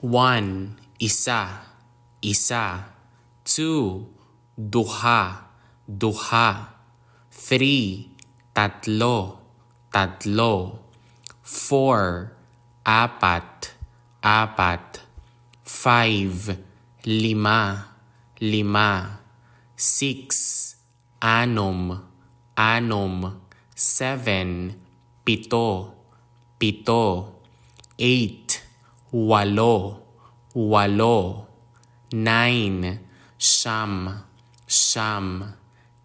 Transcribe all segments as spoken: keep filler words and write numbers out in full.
One, isa, isa. Two, duha, duha. Three, tatlo, tatlo. Four, apat, apat. Five, lima, lima. Six, anom, anom. Seven, pito, pito. Eight, walo, walo. Nine, siyam, siyam.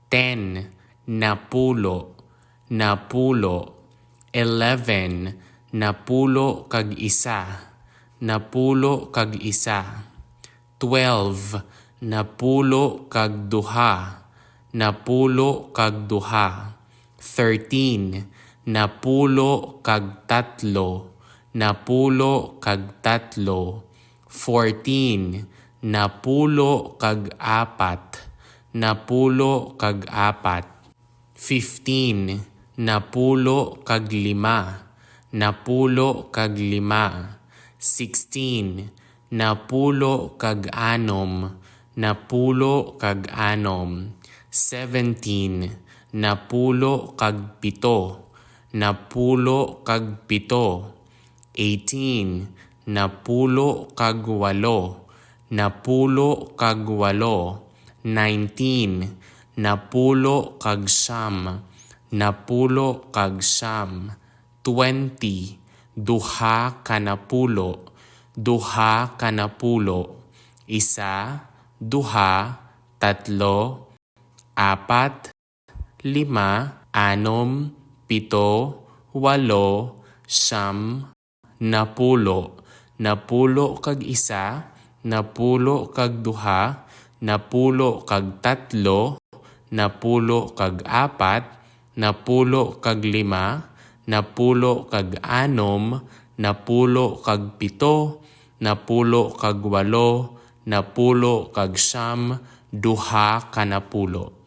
Ten, napulo, napulo. Eleven, napulo kag isa, napulo kag isa. Twelve, napulo kag duha, napulo kag duha. Thirteen, napulo kag tatlo, napulo kag tatlo. Fourteen, napulo kag apat, napulo kag apat. Fifteen, napulo kag lima, napulo kag lima. Sixteen, napulo kag anom, napulo kag anom. Seventeen, napulo kag pito, napulo kag pito. Eighteen, napulo kag walo, napulo kag walo. Nineteen, napulo kag siyam, napulo kag siyam. Twenty, duha ka napulo, duha ka napulo. Isa, duha, tatlo, apat, lima, anom, pito, walo, siyam, napulo, napulo kag isa, napulo kag duha, napulo kag tatlo, napulo kag apat, napulo kag lima, napulo kag anom, napulo kag pito, napulo kag walo, napulo kag siyam, duha ka napulo.